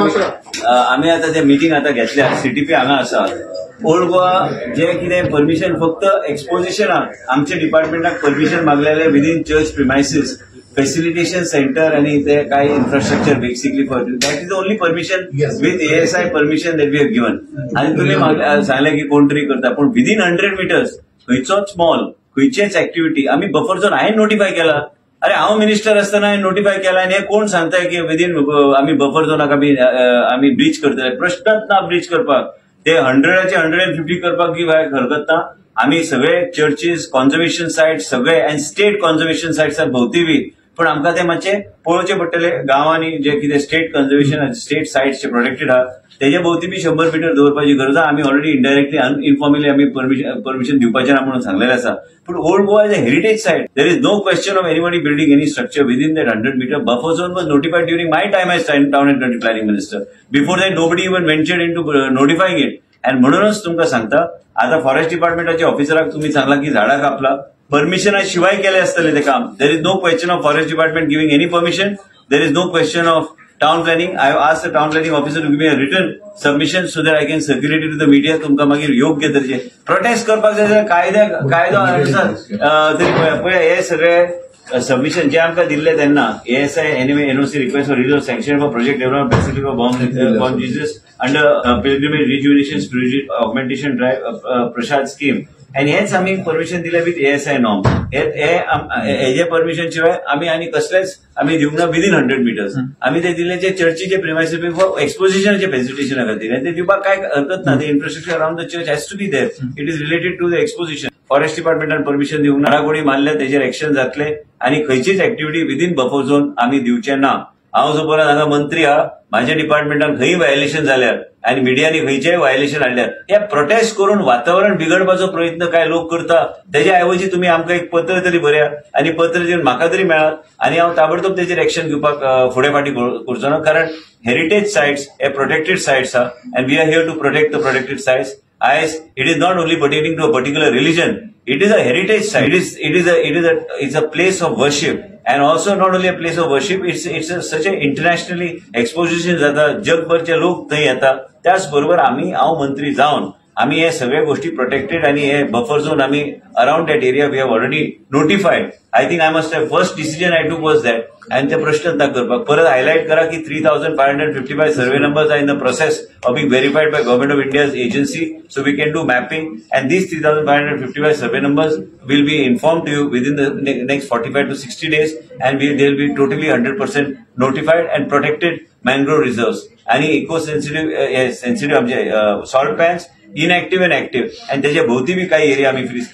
आमी आतां ते मिटींग आतां घेतल्या. सीटीपी हांगा आसा. ओल्ड गोवा जे कितें परमिशन फक्त एक्सपोजिशनाक आमच्या डिपार्टमेंटाक permission मागलेले within church premises, facilitation centre आनी ते काय infrastructure, basically for that is only permission with ASI permission that we have given. आनी तुमी सांगलें की कोण तरी करता, पूण विदीन 100 मिटर्स खंयचोच मॉल, खंयचेच एक्टिविटी आमी बफर झोन हांवें नोटिफाय केला. अरे, हांव मिनिस्टर आसतना हांवें नोटिफाय केला आनी हे कोण सांगताय की विदीन आमी बफर झोनाक आमी ब्रीच करतले? प्रश्नच ना ब्रीच करपाक. ते 100ाचे 150 करपाक बी हरकत ना. आमी सगळे चर्चीस, कॉन्झर्वेशन सायट सगळे अँड स्टेट कॉन्झर्वेशन सायट्स भोवती बी, पण आमकां ते मातशे पळोवचें पडटले. गांवांनी जे कितें स्टेट कन्झर्वेशन, स्टेट सायट्स जे प्रोटेक्टेड आहा, तेजे भोवती बी 100 मिटर दवरपाची गरज आहा. आमी ऑलरेडी इनडायरेक्टली, इनफॉर्मली आमी परमिशन दिवपाचें ना म्हणून सांगलेलें आसा. पूण Old Goa is a heritage site. There is no question of anybody building any structure within that 100 meter buffer zone. Was notified during my time as Town and Country Planning Minister. Before that, nobody even ventured into notifying it. And म्हणूनच तुमकां सांगता, आता forest डिपार्टमेंटाच्या ऑफिसराक तुम्ही सांगला की झाडां कापला, परमिशना शिवाय केले आसतले ते काम. There is no question of forest department giving any permission. There is no question of town planning. I asked the town planning officer to give me a written submission so that I can circulate to the media. तुमकां मागीर योग्य तरेचे protest करपाक जाय जाल्यार कायदो अनुसार तरी पळया पळया, हे सगळे सबमिशन जे आमकां दिल्ले तेन्ना ASI NOC request for release sanction for project development facility for Bom Jesus under pilgrimage rejuvenation, spiritual augmentation drive, Prasad scheme. आनी हेच आमी परमिशन दिले विथ एएसआय नॉर्म. हेजे परमिशन शिवाय आमी आनी कसलेच आमी दिवंक ना. विदीन 100 मिटर्स आमी ते दिले जे चर्चीचे प्रिमायसीस फॉर एक्सपोजिशनाचे फेसिलिटेशना खातीर आनी ते दिवपाक काय हरकत ना. ते infrastructure around the church has to be there. It is related to the exposition. Forest डिपार्टमेंटान permission दिवंक ना. गोडी मारल्या तेजेर एक्शन जातले आनी खंयचीच एक्टिविटी विदीन बफर झोन आमी दिवचे ना. हांव सपोज हांगा मंत्री आहा, माझ्या डिपार्टमेंटान खंय व्हायोलेशन जाल्यार आनी मिडियांनी खंयचेय व्हायोलेशन हाडल्यार हे प्रोटेस्ट करून वातावरण बिगडपाचो प्रयत्न काय लोक करता. तेज्या ऐवजी तुमी आमकां एक पत्र तरी बरया आनी पत्र दिवन म्हाका तरी मेळात आनी हांव ताबडतोब तेजेर एक्शन घेवपाक फुडें फाटी करचो ना, कारण हेरिटेज सायट्स हे प्रोटेक्टेड सायट्स आहा and we are here to protect the protected sites. आयज it is not only pertaining to a particular religion, it is a heritage site. It is a place of worship and also not only a place of worship, it's such a internationally exposition जाता, जगभरचे लोक थंय येता. त्याच बरोबर आमी, हांव मंत्री जावन आमी हे सगळे गोष्टी प्रोटेक्टेड आनी हे बफर झोन आमी around that area we have already notified. I think I must have, first decision I took was that. आनी ते प्रश्न ना करपाक परत हायलायट करा की 3555 survey numbers are in the process of being verified by Government of India's agency, so we can do mapping, and these 3555 survey numbers will be informed to you within the next 45 to 60 days and they will be totally 100% notified and protected mangrove reserves आणि eco sensitive, sensitive आमचे salt pans, inactive and active, आणि त्याच्या भोवती बी काही area आम्ही fridge करतो.